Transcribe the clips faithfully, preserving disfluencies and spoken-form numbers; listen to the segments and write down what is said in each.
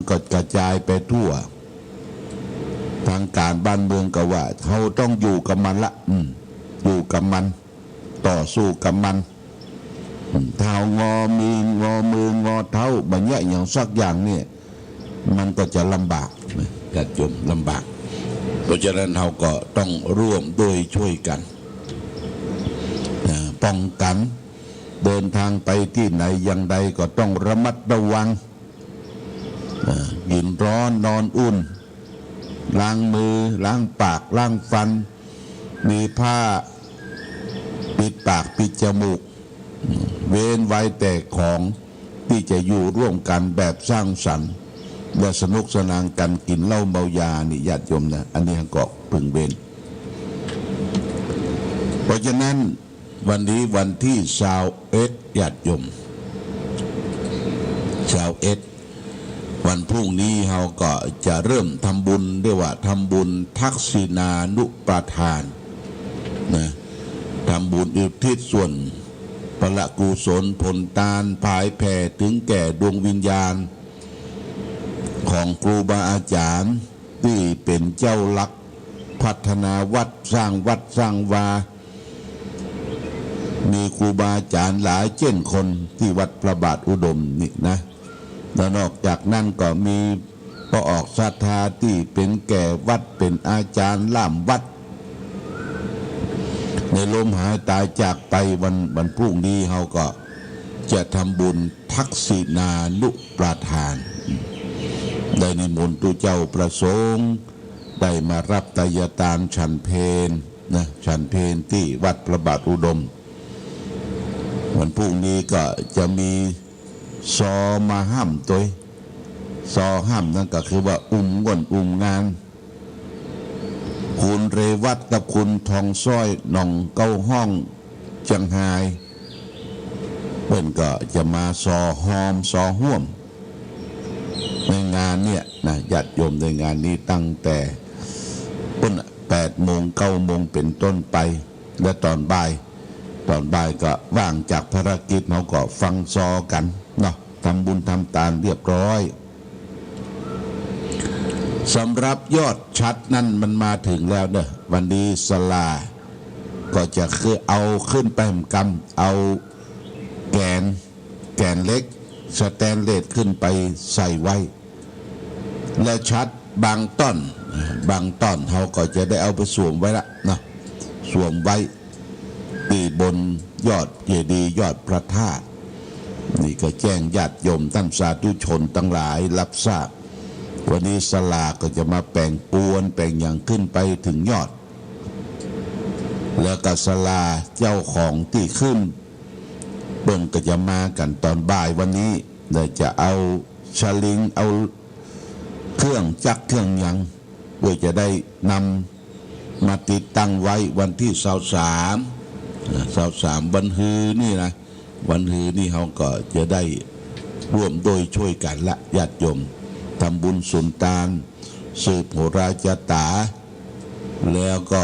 ก็กระจายไปทั่ว ทางก๋านบ้านเมืองก็ว่า เฮาต้องอยู่กับมันละ อืม อยู่กับมัน ต่อสู้กับมัน อืม ถ้าเฮางอมืองอมืองอเท้า บ่เยียะหยังสักอย่างเนี่ย มันก็จะลำบากนะ ญาติโยม ลำบาก เพราะฉะนั้นเฮาก็ต้องร่วมด้วยช่วยกันนะ ป้องกัน เดินทางไปตี้ไหนอย่างใดก็ต้องระมัดระวัง อ่า กิ๋นร้อนนอนอุ่น ล้างมือ ล้างปาก ล้างฟัน มีผ้าปิดปากปิดจมูก เว้นไว้แต่ของตี้จะอยู่ร่วมกั๋นแบบสร้างสรรค์ และสนุกสนานกั๋น กิ๋นเหล้าเมายานี่ ญาติโยมนะ อันนี้ก็พึงเว้น เพราะฉะนั้น วันนี้วันตี้ซาวเอ็ด ญาติโยม ซาวเอ็ด วันพรุ่งนี้เฮาก็จะเริ่มทำบุญ เรียกว่าทำบุญทักษิณานุปาทานนะ ทำบุญอุทิศส่วนพระกุศลผลตาน ผายแผ่เถิงแก่ดวงวิญญาณ ของครูบาอาจ๋ารย์ตี้เป๋นเจ้าหลัก พัฒนาวัด สร้างวัดสร้างวา มีครูบาอาจ๋ารย์หลายเจ้นคนตี้วัดพระบาทอุดมนี่นะ แล้วนอกจากนั้นก็มีป้อออกศรัทธาตี้เป๋นแก่วัด เป๋นอาจ๋ารย์ล่ามวัด ได้ล้มหายต๋ายจากไป วัน วันพรุ่งนี้เฮาก็จะทำบุญทักษิณานุปาทาน ได้นิมนต์ตุ๊เจ้าประสงค์ ได้มาฮับไตรยตานฉันเพลนะ ฉันเพลตี้วัดพระบาทอุดม วันพรุ่งนี้ก็จะมีซอมาฮ่ำตวย ซอฮ่ำนั้นก็คือว่าอุ้มง่วนอุ้มงาน คุณเรวัตกับคุณทองซ้อย หนองเก๊าฮ้อง เจียงฮาย เปิ้นก็จะมาซอฮอมซอฮ่วม ในงานเนี่ยนะ ญาติโยม ในงานนี้ตั้งแต่ปุ้นน่ะ แปดโมง เก้าโมงเป๋นต้นไป และต๋อนบ่าย ต๋อนบ่ายก็ว่างจากภารกิจ เฮาก็ฟังซอกั๋นเนาะ ทำบุญทำตานเรียบร้อย สำหรับยอดฉัตรนั้นมันมาเถิงแล้วเนาะ วันนี้ศาลาก็จะคือเอาขึ้นไปกำ เอาแกน แกนเหล็กสแตนเลสขึ้นไปใส่ไว้ และฉัตรบางต้อน บางต้อนเฮาก็จะได้เอาไปสวมไว้ละเนาะ สวมไว้ตี้บนยอดเจดีย์ยอดพระธาตุ นี่ก็แจ้งญาติโยมต้านสาธุชนตังหลายฮับทราบ วันนี้ศาลาก็จะมาแป๋งปวนแป๋งหยังขึ้นไปเถิงยอด แล้วก็ศาลาเจ้าของตี้ขึ้น เปิ้นก็จะมากั๋นต๋อนบ่ายวันนี้ และจะเอาสลิง เอาเครื่องจักรเครื่องหยัง เปื้อจะได้นำมาติดตั้งไว้วันตี้ซาวสาม อ่า ซาวสาม วันฮือนี่นะ วันฮือนี่เฮาก็จะได้ร่วมด้วยช่วยกั๋นละ ญาติโยม ทำบุญสุนตาน สืบโหราจาต๋า แล้วก็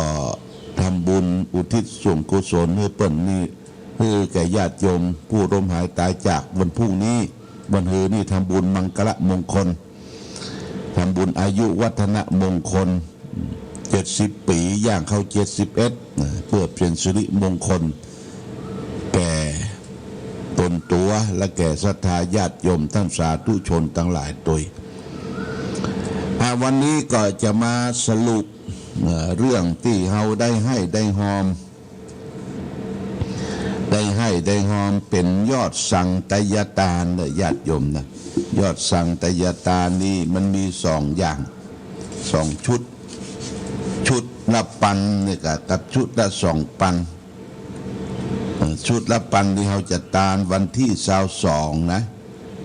ทำบุญอุทิศส่วนกุศลหื้อเปิ้นนี่ หื้อแก่ญาติโยมผู้ล้มหายต๋ายจากวันพรุ่งนี้ วันฮือนี่ทำบุญมังคละมงคล ทำบุญอายุวัฒนมงคล เจ็ดสิบปี๋ ย่างเข้าเจ็ดสิบเอ็ด นะ เปื้อเป๋นสิริมงคล แก่ต๋นตั๋ว และแก่ศรัทธาญาติโยมต้านสาธุชนตังหลายตวย อ่า วันนี้ก็จะมาสรุป เอ่อ เรื่องตี้เฮาได้ไห้ได้ฮอม ได้ไห้ได้ฮอมเป๋นยอดสังฆทายตานเน่อ ญาติโยมนะ ยอดสังฆทายตานนี่มันมีสองอย่าง สองชุด ชุดละปันนี่กะ กับชุดละสองปัน เอ่อ ชุดละปันนี่เฮาจะตานวันตี้ซาวสองนะ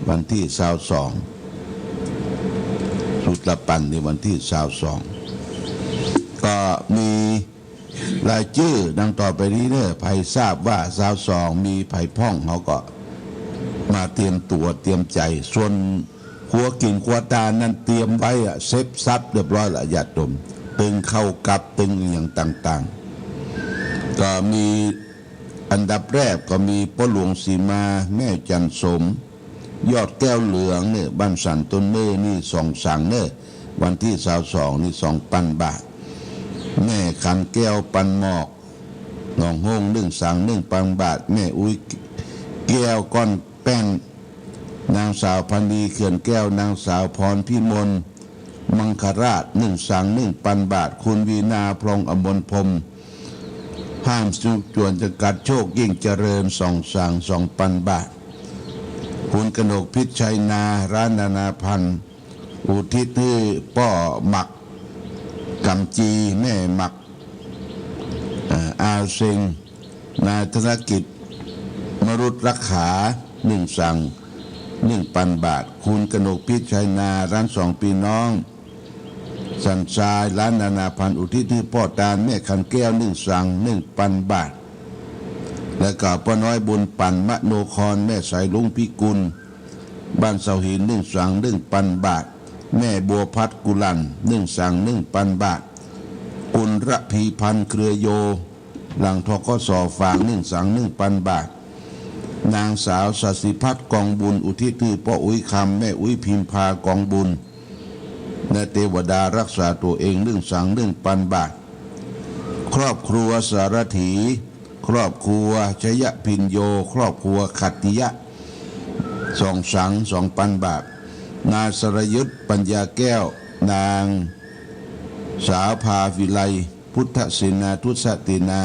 วันตี้ซาวสอง ชุดละปันนี่วันตี้ซาวสอง ก็มี รายจื้อดังต่อไปนี้เน่อ ใผทราบว่าซาวสองมีใผพ่อง เฮาก็มาเตรียมตั๋วเตรียมใจ๋ ส่วนครัวกิ๋นครัวตานนั้นเตรียมไว้อะ เซฟทรัพย์เรียบร้อยละ ญาติโยม ตึงข้าวกับตึงอะหยังต่างๆ ก็มีอันดับแรกก็มีป้อหลวงสีมา แม่จันทร์สม ยอดแก้วเหลืองเนี่ย บ้านสันต้นเมื่อนี่สองสังเน่อ วันตี้ซาวสองนี่สองปันบาท แม่ขันแก้วปันหมอก หนองโฮ่ง นึ่งสัง นึ่งปันบาท แม่อุ๊ยแก้วก้อนแป้น นางสาวพันดีเขื่อนแก้ว นางสาวพรพิมล มังคราช นึ่งสัง นึ่งปันบาท คุณวีณา พลองอมรพรหม ห้ามสุขจวนจำกัด โชคยิ่งเจริญ สองสัง สองปันบาท คุณกนกพิษชัยนา ร้านนานาพันธ์ อุทิศหื้อป้อหมักกำจี แม่หมัก เอ่อ อาเซ็ง นายธนกิจ มรุตรักขา นึ่งสัง นึ่งปันบาท คุณกนกพิษชัยนา ร้านสองพี่น้อง สันทราย ร้านนานาพันธ์ อุทิศหื้อป้อตาน แม่ขันแก้ว นึ่งสัง นึ่งปันบาท และก็ป้อน้อยบุญปัน มโนคอน แม่สายลุงพิกุล บ้านเสาหิน นึ่งสัง นึ่งปันบาท แม่บัวพัดกุลัน นึ่งสัง นึ่งปันบาท คุณระพีพันธ์ เครือโย หลัง ธ.ก.ส. ฝาง นึ่งสัง นึ่งปันบาท นางสาวศศิพัฒน์ กองบุญ อุทิศหื้อป้ออุ๊ยคำ แม่อุ๊ยพิมพา กองบุญ และเตวดารักษาตั๋วเอง นึ่งสัง นึ่งปันบาท ครอบครัวสารถี ครอบครัวชยพิญโญ ครอบครัวขัตติยะ สองสัง สองปันบาท นายสรยุทธ ปัญญาแก้ว นางสาวภาวิไล พุทธเสนา ทุสตินา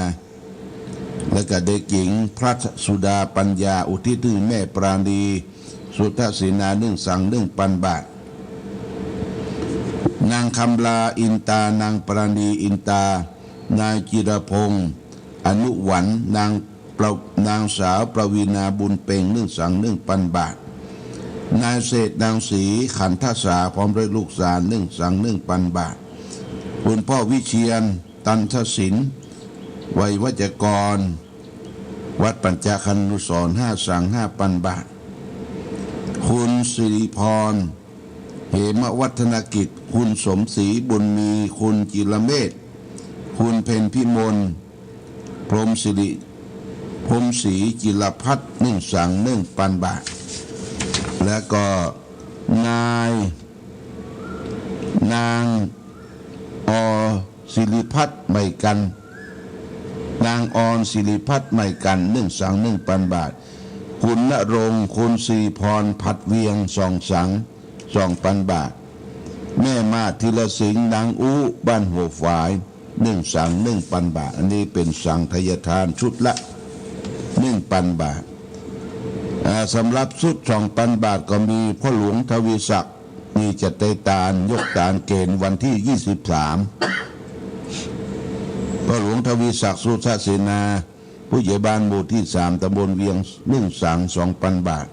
และก็เด็กหญิงพระสุดาปัญญา อุทิศหื้อแม่ปราณี สุทธเสนา นึ่งสัง นึ่งปันบาท นางคำลาอินตา นางปราณีอินตา นายจิรพงษ์ อนุหวัน นางประ- นางสาวประวีณา บุญเพ็ง นึ่งสัง นึ่งปันบาท นายเศรษฐ นางศรี ขันทสา พร้อมด้วยลูกหลาน นึ่งสัง นึ่งปันบาท คุณป้อวิเชียร ตันทศิลป์ ไวยาวัจกร วัดปัญจคานุสรณ์ ห้าสัง ห้าปันบาท คุณสิริพร เหมวัฒนกิจ คุณสมศรีบุญมี คุณจิรเมธ คุณเพ็ญพิมล พรหมสิริ พรหมศรีจิรพัฒน์ นึ่งสัง นึ่งปันบาท และก็นาย นาง อ สิริพัฒน์ ใหม่กัน นางออนสิริพัฒน์ ใหม่กัน นึ่งสัง นึ่งปันบาท คุณณรงค์ คุณสิริพร ผัดเวียง สองสัง สองปันบาท แม่มาศ ธีรสิงห์ นางอู้ บ้านหัวฝาย นึ่งสัง นึ่งปันบาท อันนี้เป๋นสังฆทายทานชุดละ นึ่งปันบาท อ่า สำหรับชุด สองปันบาท ก็มีพ่อหลวงทวีศักดิ์ นี่จะได้ตาน ยกตานเก๋ณฑ์วันตี้ยี่สิบสาม พ่อหลวงทวีศักดิ์ สุทธเสนา ผู้ใหญ่บ้านหมู่ตี้สาม ตำบลเวียง นึ่งสัง สองปันบาท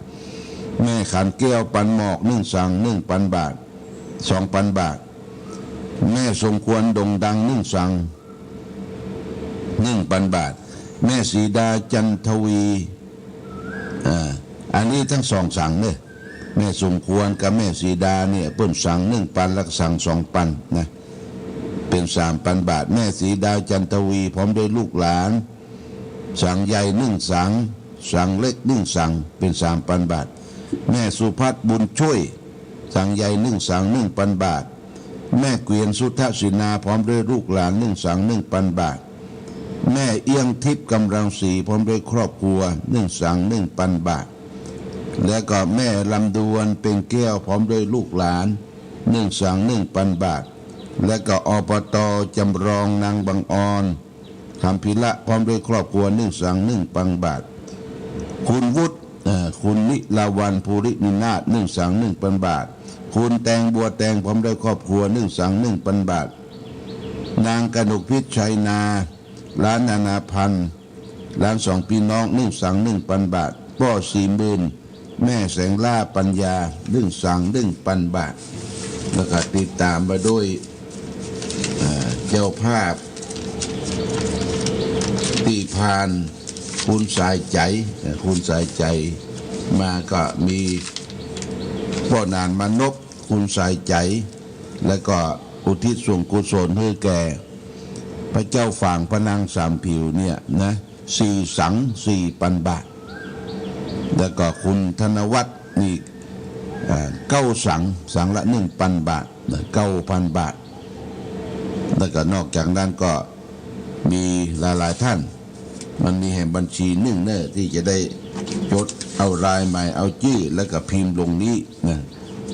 แม่ขันแก้ว ปันหมอก นึ่งสัง นึ่งปันบาท สองปันบาท แม่สมควร โด่งดัง นึ่งสัง นึ่งปันบาท แม่สีดา จันทวี อ่า อันนี้ตึงสองสังเน่อ แม่สมควรกับแม่สีดาเนี่ย เปิ้นสังนึ่งปัน และสังสองปันนะ เป๋นสามปันบาท แม่สีดา จันทวี พร้อมด้วยลูกหลาน สังใหญ่นึ่งสัง สังเล็กนึ่งสัง เป๋นสามปันบาท แม่สุพัฒน์ บุญช่วย สังใหญ่นึ่งสัง นึ่งปันบาท แม่เกวียน สุทธเสนา พร้อมด้วยลูกหลาน นึ่งสัง นึ่งปันบาท แม่เอี้ยงทิพย์ กำลังศรี พร้อมด้วยครอบครัว นึ่งสัง นึ่งปันบาท และก็แม่ลำดวน เพ็งแก้ว พร้อมด้วยลูกหลาน นึ่งสัง นึ่งปันบาท และก็ อบต.จำลอง นางบังออน คำพิละ พร้อมด้วยครอบครัว นึ่งสัง นึ่งปันบาท คุณวุฒิ เอ่อ คุณนิลาวัลย์ ภูรินินาถ นึ่งสัง นึ่งปันบาท คุณแตง บัวแตง พร้อมด้วยครอบครัว นึ่งสัง นึ่งปันบาท นางกนกพิษ ชัยนา ร้านนานาพันธ์ ร้านสองพี่น้อง นึ่งสัง นึ่งปันบาท ป้อสี่หมื่น แม่แสงล่า ปัญญา นึ่งสัง นึ่งปันบาท แล้วก็ติดต๋ามมาด้วย เอ่อ เจ้าภาพตี้ผ่าน คุณสายใจ๋ เอ่อ คุณสายใจ๋ มาก็มีป้อหนานมานพ คุณสายใจ๋ แล้วก็อุทิศส่วนกุศลหื้อแก่ พระเจ้าฝางพระนางสามผิวเนี่ยนะ สี่สัง สี่ปันบาท แล้วก็คุณธนวัฒน์ นี่ อ่า เก้าสัง สังละหนึ่งปันบาท นะ เก้าปันบาท แล้วก็นอกจากนั้นก็มีหลายๆ ท่าน มันมีแหมบัญชีนึ่งเน่อ ตี้จะได้จดเอารายหมาย เอาจื้อ แล้วก็พิมพ์ลงนี้นะ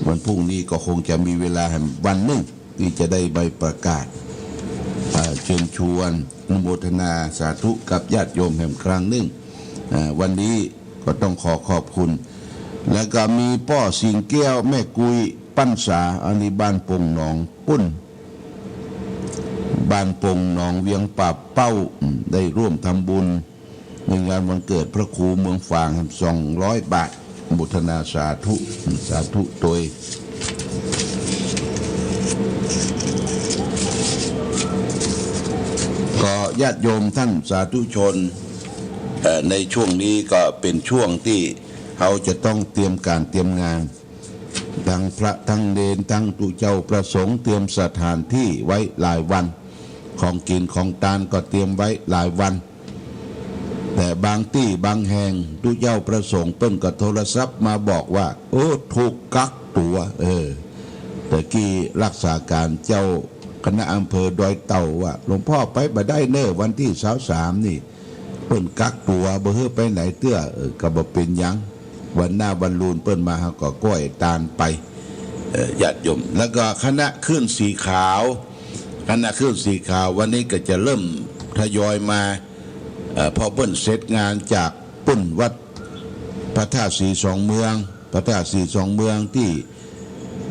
วันพรุ่งนี้ก็คงจะมีเวลาแหมวันนึ่ง ตี้จะได้ใบประกาศ อ่า เจิญชวนอนุโมทนาสาธุกับญาติโยมแหมครั้งนึ่ง อ่า วันนี้ก็ต้องขอขอบคุณ แล้วก็มีป้อสิงแก้ว แม่กุย ปัญษา อันนี้บ้านปงหนองปุ้น บ้านปงหนองเวียงป่าเป้า อืม ได้ร่วมทำบุญ ในงานวันเกิดพระครูเมืองฝาง สองร้อยบาท อนุโมทนาสาธุ สาธุโตย ก็ญาติโยมท่านสาธุชน เอ่อ ในช่วงนี้ก็เป็นช่วงตี้เฮาจะต้องเตรียมก๋านเตรียมงาน ทั้งพระทั้งเณรทั้งตุ๊เจ้าพระสงฆ์ เตรียมสถานตี้ไว้หลายวัน ของกิ๋นของตานก็เตรียมไว้หลายวัน แต่บางตี้บางแห่งตุ๊เจ้าพระสงฆ์เปิ้นก็โทรศัพท์มาบอกว่า โอ้ ถูกกักตั๋ว เออ แต่กี้รักษาก๋านเจ้าคณะอำเภอดอยเต่าว่า หลวงพ่อไปบ่ได้เน่อ วันตี้ซาวสามนี่ เปิ้นกักตั๋ว บ่หื้อไปไหนเตื้อ เออ ก็บ่เป๋นหยัง วันหน้าวันลูนเปิ้นมา เฮาก็ก้อยตานไป เอ่อ ญาติโยม แล้วก็คณะคลื่นสีขาว คณะคลื่นสีขาววันนี้ก็จะเริ่มทยอยมา เอ่อ เพราะเปิ้นเสร็จงานจากปุ้นวัดพระธาตุสีสองเมือง พระธาตุสีสองเมืองตี้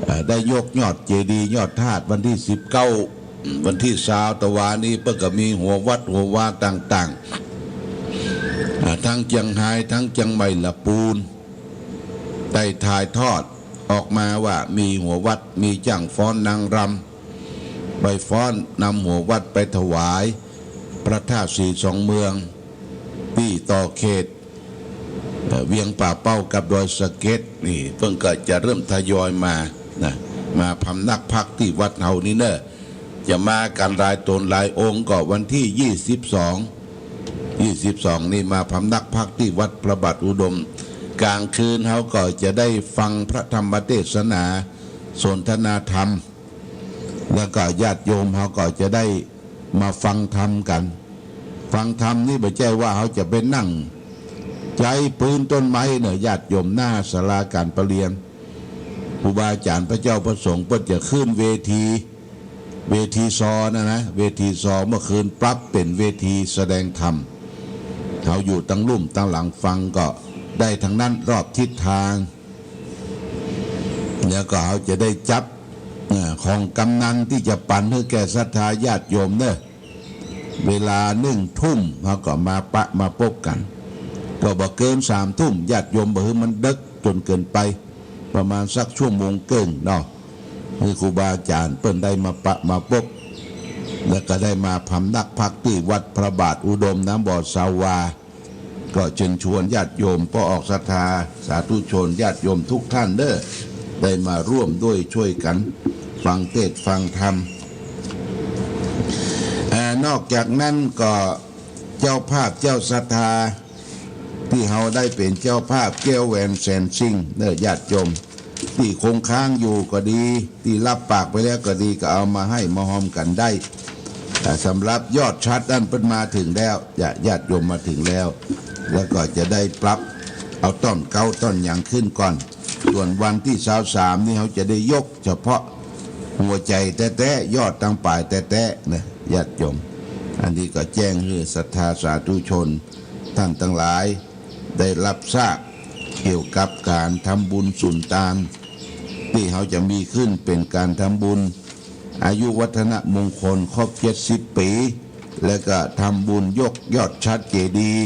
เอ่อ ได้ยกยอดเจดีย์ยอดธาตุวันตี้สิบเก้า วันตี้ซาว ตะวานี้เปิ้นก็มีหัววัดหัววาต่างๆ อ่า ทั้งเจียงฮาย ทั้งเจียงใหม่ละปูน ได้ถ่ายทอดออกมาว่ามีหัววัด มีจ้างฟ้อนนางรำ ไปฟ้อนนำหัววัดไปถวายพระธาตุสีสองเมือง ตี้ต่อเขต เอ่อ เวียงป่าเป้ากับดอยสะเก็ด นี่เปิ้นก็จะเริ่มทยอยมานะ มาพำนักพักตี้วัดเฮานี่เน่อ จะมากั๋นหลายต๋นหลายองค์ ก็วันตี้ยี่สิบสอง ยี่สิบสองนี่มาพำนักพักตี้วัดพระบาทอุดม ก๋างคืนเฮาก็จะได้ฟังพระธรรมเทศนา สนทนาธรรม แล้วก็ญาติโยมเฮาก็จะได้มาฟังธรรมกั๋น ฟังธรรมนี่บ่ใจ้ว่าเฮาจะไปนั่งใจ๊ปื๊นต้นไม้เน่อ ญาติโยม หน้าศาลาก๋านประเรียน ครูบาอาจ๋ารย์พระเจ้าพระสงฆ์เปิ้นจะขึ้นเวที เวทีซอนะนะ เวทีซอเมื่อคืนปรับเป๋นเวทีแสดงธรรม เฮาอยู่ตังลุ่มตังหลังฟังก็ได้ตังนั้น รอบทิศทาง แล้วก็เฮาจะได้จับ เอ่อ ของกำนันตี้จะปั๋นหื้อแก่ศรัทธาญาติโยมเน่อ เวลาหนึ่งทุ่มเฮาก็มาปะมาปบกั๋น ก็บ่เกินสามทุ่ม ญาติโยม บ่หื้อมันเดิ็กจ๋นเกินไป ประมาณสักชั่วโมงเกิ่งเนาะ หื้อครูบาอาจ๋ารย์เปิ้นได้มาปะมาปบ แล้วก็ได้มาพำนักพักตี้วัดพระบาทอุดมน้ำบ่อสาวา ก็เจิญชวนญาติโยมป้อออกศรัทธาสาธุชนญาติโยมทุกท่านเน่อ ได้มาร่วมด้วยช่วยกั๋นฟังเทศน์ฟังธรรม อ่า นอกจากนั้นก็เจ้าภาพเจ้าศรัทธา ตี้เฮาได้เป๋นเจ้าภาพแก้วแหวนแสนสิ่งเน่อ ญาติโยม ตี้คงค้างอยู่ก็ดี ตี้ฮับปากไปแล้วก็ดี ก็เอามาหื้อมาฮอมกั๋นได้ อ่า สำหรับยอดฉัตรนั้นเปิ้นมาเถิงแล้ว ญาติ ญาติโยมมาเถิงแล้ว แล้วก็จะได้ปรับเอาต้อนเก๊าต้อนหยังขึ้นก่อน ส่วนวันตี้ซาวสามนี่เฮาจะได้ยกเฉพาะหัวใจ๋แต๊ๆ ยอดตังป๋ายแต๊ๆ เน่อ ญาติโยม อันนี้ก็แจ้งหื้อศรัทธาสาธุชน ท่านตังหลายได้ฮับทราบเกี่ยวกับก๋านทำบุญสุนตาน ตี้เฮาจะมีขึ้นเป๋นก๋านทำบุญอายุวัฒนมงคลครบเจ็ดสิบปี๋ และก็ทำบุญยกยอดฉัตรเจดีย์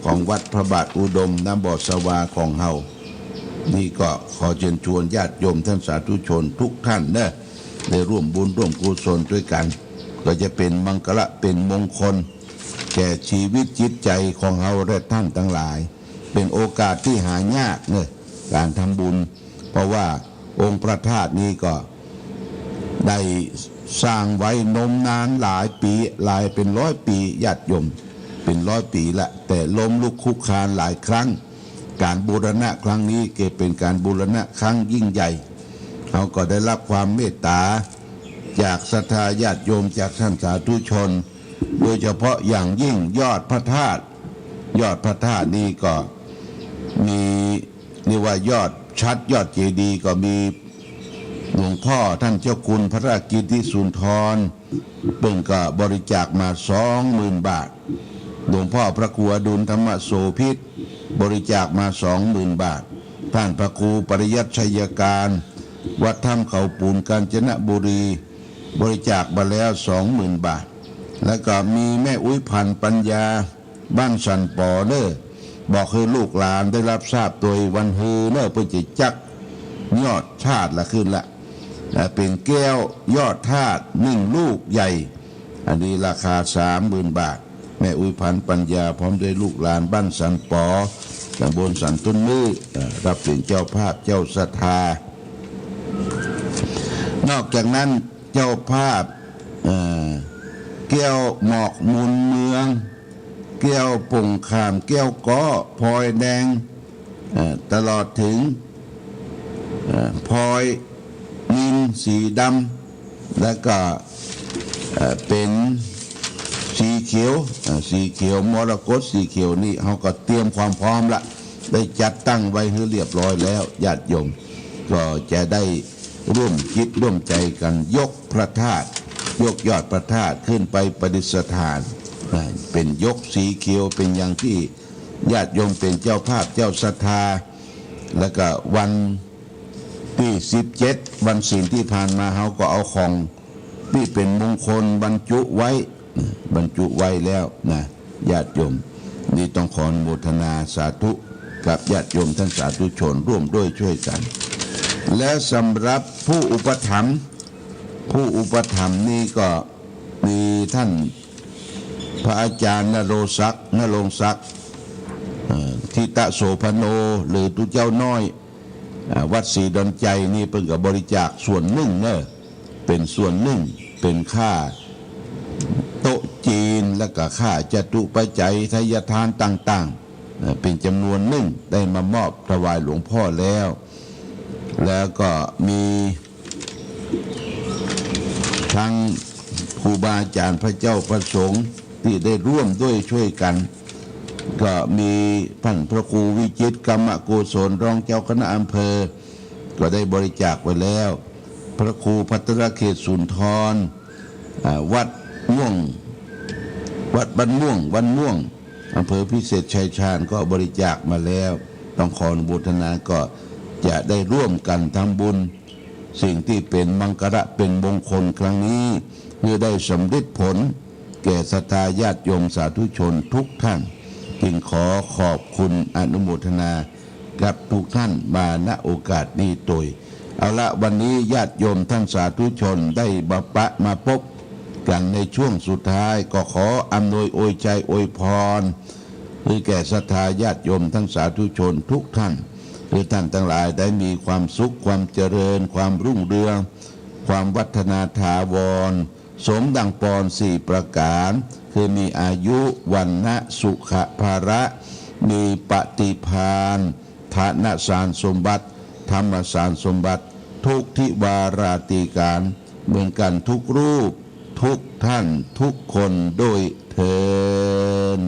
ของวัดพระบาทอุดมน้ำบ่อสาวาของเฮา นี่ก็ขอเจิญชวนญาติโยมท่านสาธุชนทุกท่านเน่อ ได้ร่วมบุญร่วมกุศลด้วยกั๋น ก็จะเป๋นมังคละเป๋นมงคล แก่ชีวิตจิตใจ๋ของเฮาและท่านตังหลาย เป๋นโอกาสตี้หายากเน่อ ก๋านทำบุญ เพราะว่าองค์พระธาตุนี้ก็ได้สร้างไว้นมนานหลายปี๋ หลายเป๋นร้อยปี๋ ญาติโยม เป๋นร้อยปี๋ละ แต่ล้มลุกคลุกคลานหลายครั้ง ก๋านบูรณะครั้งนี้เกยเป๋นก๋านบูรณะครั้งยิ่งใหญ่ เฮาก็ได้ฮับความเมตต๋าจากศรัทธาญาติโยม จากต้านสาธุชน โดยเฉพาะอย่างยิ่งยอดพระธาตุ ยอดพระธาตุนี่ก็มี เรียกว่ายอดฉัตร ยอดเจดีย์ก็มีหลวงพ่อต้านเจ้าคุณพระกิตติสุนทร เปิ้นก็บริจาคมาสองหมื่นบาท หลวงพ่อพระครูอดุลธรรมโสภิต บริจาคมาสองหมื่นบาท ต้านพระครูปริยัติชัยการ วัดถ้ำเขาปูนกาญจนบุรี บริจาคมาแล้วสองหมื่นบาท แล้วก็มีแม่อุ๊ยผันปัญญา บ้านสันป๋อเน่อ บอกหื้อลูกหลานได้ฮับทราบตวยวันฮือเน่อ เปิ้นจะจักยอดธาตุละขึ้นละ อ่า เป๋นแก้วยอดธาตุนึ่งลูกใหญ่ อันนี้ราคาสามหมื่นบาท แม่อุ๊ยผันปัญญาพร้อมด้วยลูกหลานบ้านสันป๋อ ตำบลสันต้นมื้อ เอ่อ ฮับเป๋นเจ้าภาพเจ้าศรัทธา นอกจากนั้นเจ้าภาพ เอ่อ แก้วหมอกมูลเมือง แก้วป่งขาม แก้วเก๊าะ พลอยแดง เอ่อ ตลอดเถิง เอ่อ พลอยนิลสีดำ แล้วก็ เอ่อ เป๋นสีเขียว เอ่อ สีเขียวมรกต สีเขียวนี่เฮาก็เตรียมความพร้อมละ ได้จัดตั้งไว้หื้อเรียบร้อยแล้ว ญาติโยมก็จะได้ร่วมจิตร่วมใจ๋กั๋นยกพระธาตุ ยกยอดพระธาตุขึ้นไปประดิษฐาน นะ เป๋นยกสีเขียว เป๋นอย่างตี้ญาติโยมเป๋นเจ้าภาพเจ้าศรัทธา แล้วก็วันตี้สิบเจ็ด วันศีลตี้ผ่านมา เฮาก็เอาของตี้เป๋นมงคลบรรจุไว้ บรรจุไว้แล้วนะ ญาติโยม นี่ต้องขออนุโมทนาสาธุกับญาติโยมต้านสาธุชนร่วมด้วยช่วยกั๋น และสำหรับผู้อุปถัมภ์ ผู้อุปถัมภ์นี่ก็มีต้านพระอาจารย์นโรศักดิ์ นรงศักดิ์ เอ่อ ทิตโสภโณ หรือตุ๊เจ้าน้อย อ่า วัดศรีดอนชัยนี่เปิ้นก็บริจาคส่วนนึ่งเน่อ เป๋นส่วนนึ่ง เป๋นค่าโต๊ะจีน แล้วก็ค่าจตุปัจจัยไทยทานต่างๆ เอ่อ เป๋นจ๋ำนวนนึ่ง ได้มามอบถวายหลวงพ่อแล้ว แล้วก็มี ตึงครูบาอาจ๋ารย์พระเจ้าพระสงฆ์ตี้ได้ร่วมด้วยช่วยกั๋น ก็มีต้านพระครูวิจิตร กรรมโกศล รองเจ้าคณะอำเภอ ก็ได้บริจาคไปแล้ว พระครูภัทรเขตสุนทร อ่า วัดม่วง วัดบ้านม่วง บ้านม่วง อำเภอพิเศษชัยชาญก็บริจาคมาแล้ว ต้องขออนุโมทนา ก็จะได้ร่วมกั๋นทำบุญ สิ่งตี้เป๋นมังคละเป๋นมงคลครั้งนี้ เพื่อได้สำเร็จผลแก่ศรัทธาญาติโยมสาธุชนทุกท่าน จึงขอขอบคุณอนุโมทนากับทุกท่านมา ณ โอกาสนี้โตย เอาละ วันนี้ญาติโยมต้านสาธุชนได้มาปะมาปบกั๋นในช่วงสุดท้าย ก็ขออำนวยอวยชัยอวยพร หื้อแก่ศรัทธาญาติโยมต้านสาธุชนทุกท่าน หื้อท่านตังหลายได้มีความสุข ความเจริญ ความรุ่งเรือง ความวัฒนาถาวร สมดังปอนสี่ประก๋าน คือมีอายุ วรรณะ สุขะ พละ มีปฏิภาณ ธนสารสมบัติ ธรรมสารสมบัติ ทุกทิวาราตรีก๋าน เหมือนกั๋นทุกรูป ทุกท่าน ทุกคนด้วยเทอญ